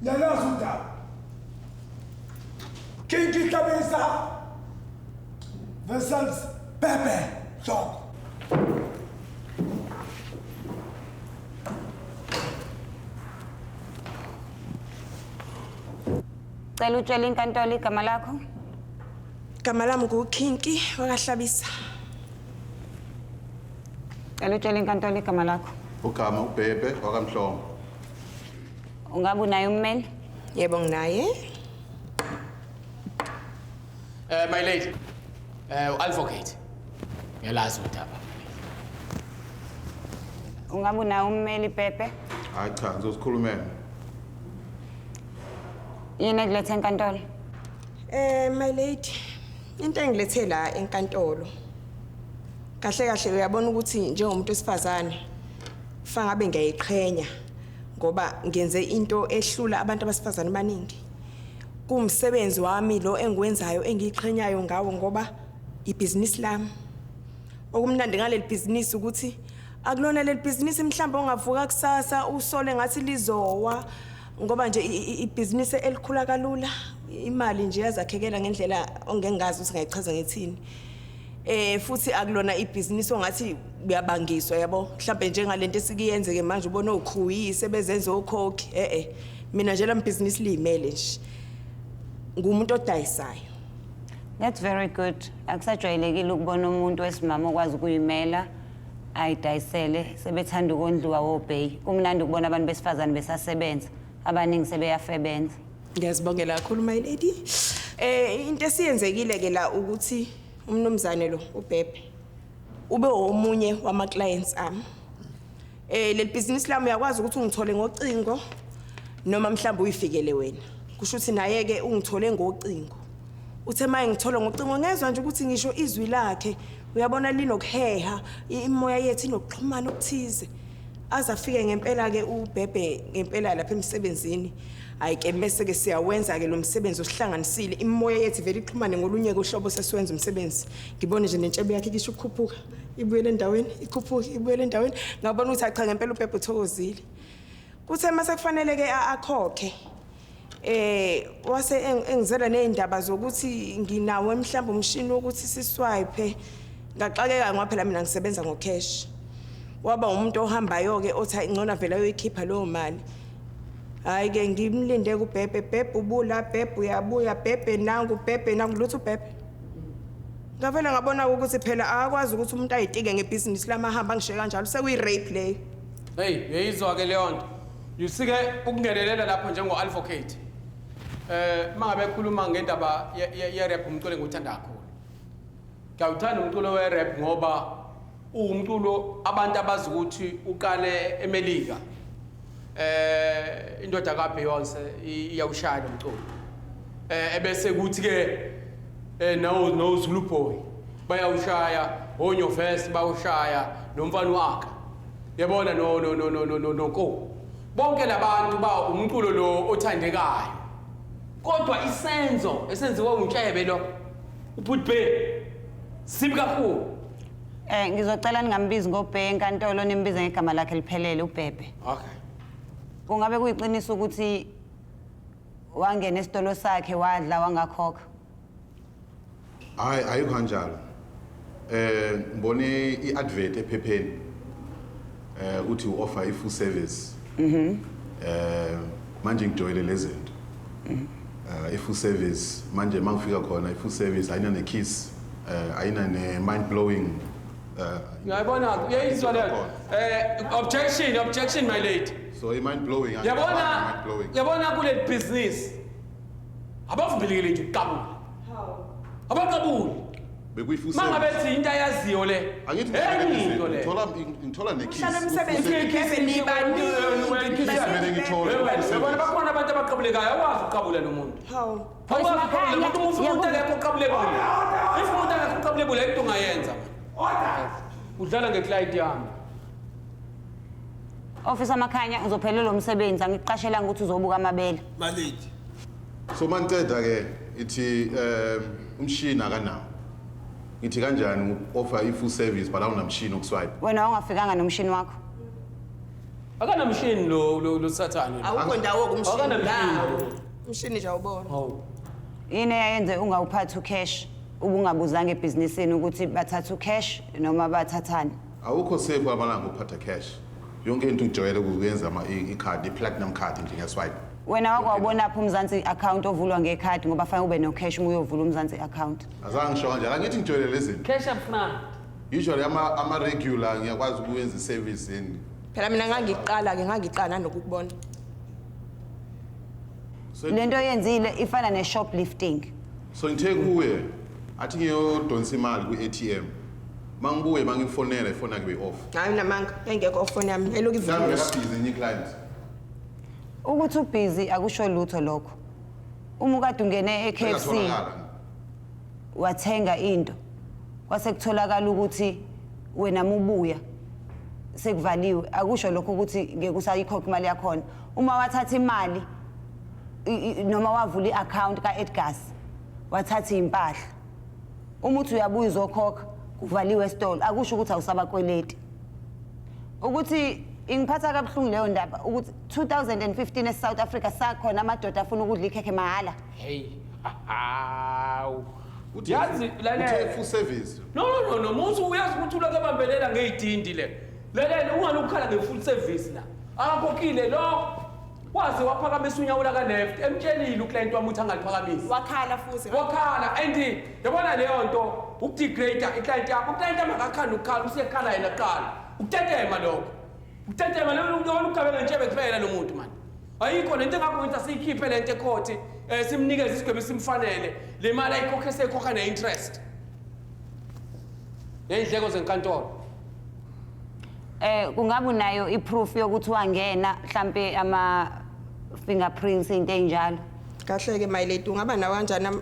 Niyalazi udaba. King Hlabisa versus Pepe Hloko. Cela utshele inkantolo igama lakho. Igama lami nguKhinki wakaHlabisa. Cela utshele inkantolo igama lakho. Ugama uBhebhe wakaMhlongo. Ungabe unaye ummeli? Yebo nginaye. My lady, advocate. Ngiyalazi udaba. Ungabe unaye ummeli Pepe? Hayi cha, ngizozikhulumela. Yini ekulethe enkantolo? My lady, into engilethe la enkantolo. Kahle kahle uyabona ukuthi njengomuntu wesifazane kufanele ngabe ngiyayiqhenya ngoba ngenze into ehlula abantu abasifazane abaningi. Kuwumsebenzi wami lo engiwenzayo engiyiqhenyayo ngawo ngoba ibhizinisi lami. Okumnandi ngaleli bhizinisi ukuthi akulona leli bhizinisi mhlawumbe ongavuka kusasa usole ngathi lizowa ngoba nje ibhizinisi elikhula kalula, imali nje yazakhekela ngendlela ongengazi ukuthi ngayichaza ngithini. Futhi akulona ibhizinisi ongathi uyabangiswa yabo, mhlawumbe njengalento esikiyenzeke manje ubona okhuyi sebezenza okhokhi. Mina nje lami bhizinisi liyimele nje, ngumuntu odayisayo. That's very good. Akusajwayelekile ukubona umuntu wesimama okwazi ukuyimela ayidayisele, sebethanda ukondliwa wobheyi. Kumnandi ukubona abantu besifazane besasebenza, abaningi sebeyafebenza. Ngiyazibongela kakhulu my lady. Into esiyenzekile ke la ukuthi umnumzane lo uBhebhe ube omunye wama clients ami. Leli business lami uyakwazi ukuthi ungithole ngocingo noma mhlawumbe uyifikele wena. Kusho ukuthi naye ke ungithole ngocingo. Uthe maye ngithola ngocingo ngezwa nje ukuthi ngisho izwi lakhe uyabona linokuheha, imoya yethu inokuxhumana okuthize. Aze afike ngempela ke uBhebhe ngempela lapha emsebenzini. Hayi ke bese ke siyawenza ke lo msebenzi osihlanganisile, imoya yethu vele ixhumane ngolunye uhlobo sesiwenza umsebenzi. Ngibone nje nentshebe yakhe kisho ukukhuphuka, ibuyele endaweni, ikhuphuke, ibuyele endaweni. Ngabona ukuthi cha ngempela uBhebhe uthokozile. Kuthe mase kufanele ke akhokhe, wase engizela nezindaba zokuthi nginawo mhlawumbe umshini wokuthi siswipe. Ngaxakeka ngoba phela mina ngisebenza ngocash. Waba umuntu ohambayo ke othi hayi ngcono vele ayoyikhipha leyo mali. Hayi ke ngimlinde kuBhebhe, Bhebhe ubula, Bhebhe uyabuya, Bhebhe nangu, Bhebhe nangu, lutho uBhebhe. Ngavele ngabona ukuthi phela akakwazi ukuthi umuntu ayitike ngebhizinisi lamahamba angishiye kanjalo, sekuyi rape leyo. Hey, uyayizwa ke leyo nto. You see ke ukungenelela lapho njengo advocate. Mangabe ekhuluma ngendaba ye rap, umculo engiwuthanda kakhulu. Ngiyawuthanda umculo we rap ngoba uwumculo abantu abazi ukuthi uqale eMelika. Indoda kaBeyonce iyawushaya lo mculo. Ebese kuthi ke no Zulu Boy bayawushaya, oNyovest bayawushaya, nomfana wakhe. Yabona no no no no no no no ko. Bonke labantu ba umculo lo othandekayo. Kodwa isenzo esenziwa uNtshebe lo uBhutbe sibi kakhulu. Ngizocela ningambizi ngoBhe enkantolo, nimbize ngegama lakhe liphelele uBhebhe. Okay. Kungabe kuyiqiniso ukuthi wangena esitolo sakhe wadla wangakhokha? Hayi, ayikho kanjalo. Ngibone i-advert ephepheni. Uthi u-offer i-full service. Manje ngijwayele lezi zinto. I-full service manje mangifika khona i-full service ayina ne-kiss, ayina ne-mind blowing. Ngiyayibona, uyayizwa leyo. Objection, objection my lady. So i-mind blowing. Yabona, mind blowing. Yabona kuleli business. Abavumelekile nje ukuqabula. Abaqabuli. Bekuyi-full Mangabe service. ethi into ayaziyo le. Angithi Enye into le. Ngithola ne-kiss. Uhlala emsebenzini, Bhebhe, nibaningi. Kumele ngithole. Yabona bakhona abantu abaqabulekayo, awazi ukuqabula lo muntu. Hawu. Awazi ukuqabula lo muntu, uma umuntu akekho uqabule bule. If umuntu akekho uqabule bule, into ongayenza. Udlala ngeclient yami. Officer Makhanya, uzophelelwa umsebenzi, angikuqashelanga ukuthi uzobuka amabele. My lady. So mangiceda ke ithi umshini akanawo. Ngithi kanjani u-offer i-full service but awunamshini okuswipe? Wena ungafikanga nomshini wakho. Akanamshini lo lo lo sathane lo. Awukho ndawo kumshini. Akanamshini. Lawo. Umshini nje awubona. Hawu. Yini eyayenze ungawuphathi ucash ubungabuzanga ebhizinisini ukuthi bathatha ucash noma bathathani? Awukho safe amalanga ukuphatha cash. Yonke into ujwayele ukuyenza ama i-card, i-platinum card nje nge-swipe. Wena wake wawubonaphi uMzansi account ovulwa ngekhadi ngoba fanele ube no-cash uma uyovula uMzansi account? Azange ngisho kanjalo, angithi ngijwayele lezi zinto. Cash up front. Usually ama-regular ngiyakwazi ukuyenza i-service and Phela mina ngangiqala ke ngangiqala nanokukubona. so Lento oyenzile ifana ne-shoplifting. So ngithe kuye athi ngiyodonsa imali kwi-ATM. Mangibuye mangifonela ifoni yakhe be-off. Hayi namanga, yayingekho ofoni yami. Elokhu Mhlawumbe ivulile. bekabhizi enye i-client. Ukuthi ubhizi akusho lutho lokho. Uma ukade ungene e-KFC Bekatholakala. wathenga into kwase kutholakala ukuthi wena mubuya sekuvaliwe, akusho lokho ukuthi ngeke usayikhokha imali yakhona. Uma wathatha imali noma wavula i-account ka-Edgars wathatha iy'mpahla, uma uthi uyabuya uzokhokha kuvaliwe esitolo, akusho ukuthi awusabakweleti. Ukuthi ingiphatha kabuhlungu leyo ndaba ukuthi 2015 eSouth Africa sakhona amadoda afuna ukudla ikhekhe mahhala. Hey. Hawu. Uthi Yazi lalela. uthe full service. No no no no, musu uyazi ukuthi ulokhu ebambelela ngey'tindi le. Lalela ungalokhu nge-full service la. Akakhokhile lo. Waze waphakamisa unyawo laka left, emtshelile uclient wami ukuthi angaliphakamisi. Wakhala futhi. Wakhala and yabona leyo nto ukudegrade iclient yakho. Uclient wami akakhanda ukukhala, usuyekhala yena kuqala. Ukutetema lokho. Ukutetema leyo nto ugabe ngentshebe kuphela lo muntu man. Ayikho lento engakho ngithi asiyikhiphe lento ecourt, simnikeze isigwebo simfanele. Le mali ayikhokhe seyikhokha ne-interest. Ney'ndleko zenkantolo. Kungabe unayo i-proof yokuthi wangena mhlambe ama fingerprints into enjalo? Kahle ke my lady, ungaba nawo kanjani ama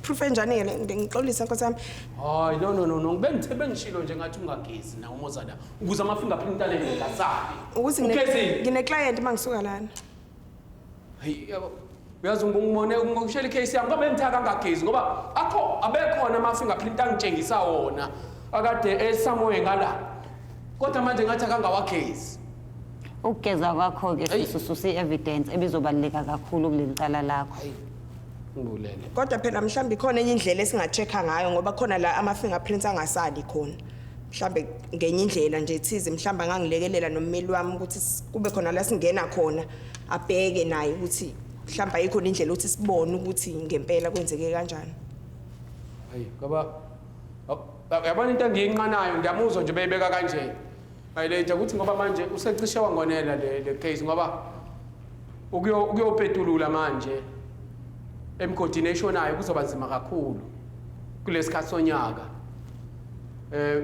proof enjani ke le? Ngixolisa nkosi yami. Hayi no no no no, bengithe bengishilo nje ngathi ungagezi na umoza la ukuze ama fingerprint alele ngasali. Ukuthi Ugezile? ngine client mangisuka lana. Hayi yabo. Uyazi ngibone ngokushela icase yami ngoba bengithe akangagezi ngoba akho abekhona ama fingerprint angitshengisa wona akade esamoye ngala. Kodwa manje ngathi akangawagezi. Ukugeza kwakho ke Eyi. sisusa i-evidence ebizobaluleka kakhulu kuleli cala lakho. Hayi ngibulele. Kodwa phela mhlawumbe ikhona enye indlela esinga-check-a ngayo ngoba khona la ama-fingerprints angasali khona. Mhlambe ngenye indlela nje thize mhlambe angangilekelela nommeli wami ukuthi kube khona la singena khona abheke naye ukuthi mhlambe ayikho indlela ukuthi sibone ukuthi ngempela kwenzeke kanjani. Hayi ngoba yabona into engiyinqanayo ngiyamuzwa nje beyibeka kanje. Ayiletha ukuthi ngoba manje usecishe wangonela le case ngoba ukuyopetulula manje emgodini eshonayo kuzoba nzima kakhulu kulesikhathi sonyaka.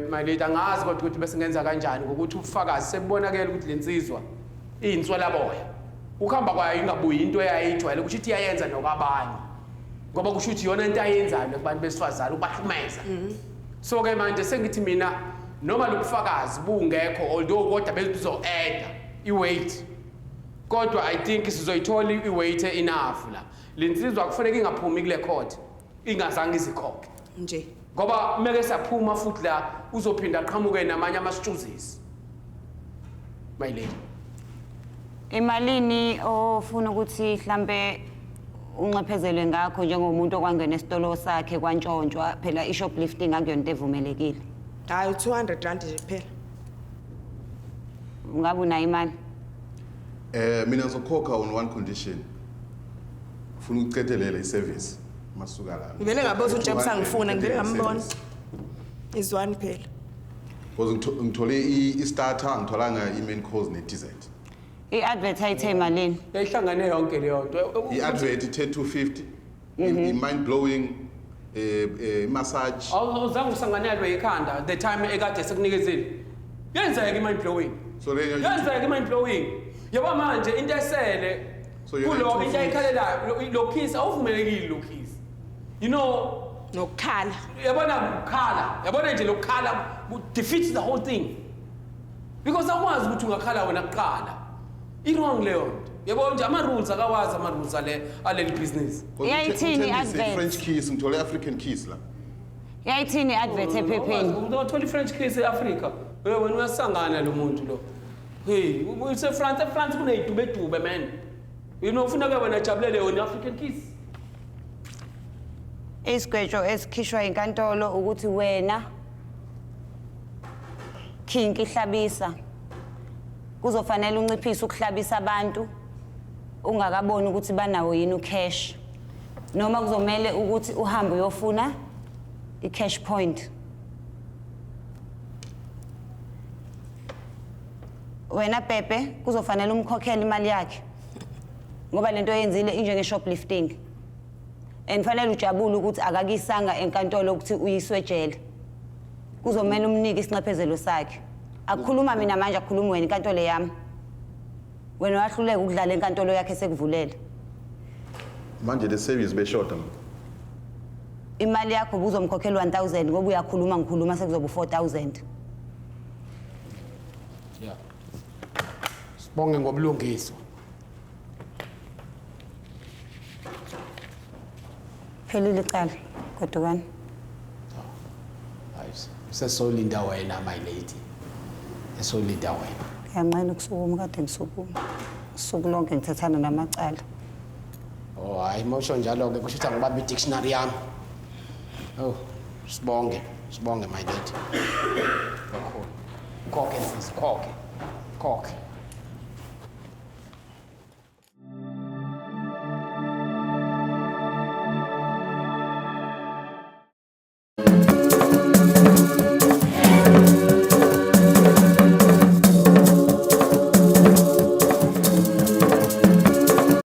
My lady angazi kodwa ukuthi bese ngenza kanjani ngokuthi ubufakazi sekubonakele ukuthi lensizwa iyinswelaboya. Ukuhamba kwayo ingabuyi into eyayijwayele kusho ukuthi iyayenza nokwabanye. Ngoba kusho ukuthi iyona into ayenzayo kubantu besifazane ubahlukumeza. So ke manje sengithi mina noma lobufakazi bungekho although kodwa bebuzo-add i-weight. Kodwa I think sizoyithola i-weight enough la. Lensizwa kufanele ingaphumi kule court ingazange izikhokhe. Nje. Ngoba meke saphuma futhi la uzophinda aqhamuke namanye ama-excuses. My lady. Imalini ofuna ukuthi mhlambe unxephezelwe ngakho njengomuntu okwangena esitolo sakhe kwantshontshwa, phela i-shoplifting akuyona into evumelekile. Hayi 200 rand nje kuphela. Ungabe unayo imali? Mina ngizokhokha on one condition. Ufuna ukuqedelela i-service masuka la. Ngivele ngabona uJabu sangifuna, ngivele ngambona. Izwani phela. Because ngithole i-starter, ngitholanga i-main course ne-dessert. I-advert ayithe malini? Yayihlangane yonke leyo nto. I-advert ithe 250, i-mind blowing, massage. Awuzange usanganelwe ikhanda the time ekade sekunikezile. Yenzeka i-mind blowing. So le Yenzeka i-mind blowing. Yabo manje into esele So yona kulo i-250. into ayikhalelayo lo kiss awuvumelekile lo kiss. You know Nokukhala. Yabona ukukhala, yabona nje lokukhala defeats the whole thing. Because awukwazi ukuthi ungakhala wena kuqala. I-wrong leyo nto. Yabo nje ama-rules akawazi ama-rules aleli business. Iyayithini i-advert? French kiss, ngithole African kiss la. Yayithini i-advert ephepheni? Ungathola i-French kiss e-Africa. Wena uyasangana lo muntu lo. Hey, use-France, eFrance kuney'dubedube man. You know, ufuna-ke wena jabulele yona i-African kiss. Isigwetsho esikhishwa inkantolo ukuthi wena King Hlabisa kuzofanele unciphise ukuhlabisa abantu ungakaboni ukuthi banawo yini ucash noma kuzomele ukuthi uhambe uyofuna i-cash point. Wena Pepe kuzofanele umkhokhele imali yakhe ngoba lento oyenzile injenge-shoplifting and fanele ujabule ukuthi akakuyisanga enkantolo ukuthi uyiswe ejele. Kuzomele umnike isinxephezelo sakhe. Akukhuluma mina manje, akukhulumi wena, inkantolo yami. Wena wahluleka ukudlala enkantolo yakhe sekuvulele. Manje le service beshoda. Imali yakho ubuzomkhokhela 1000 ngoba uyakhuluma ngikhuluma sekuzoba u4000. Yeah. Sibonge ngobulungiswa. Phelile icala, godukani. Hayi, sesolinda wena my lady. Sesolinda wena. Ngiyanqena ukusukuma, kade ngisukuma usuku lonke ngithathana namacala. Oh, hayi mawusho njalo ke kusho ukuthi angibambe i-dictionary yami. Oh, sibonge, sibonge my lady. Kakhulu. Khokhe sisi, khokhe. Khokhe.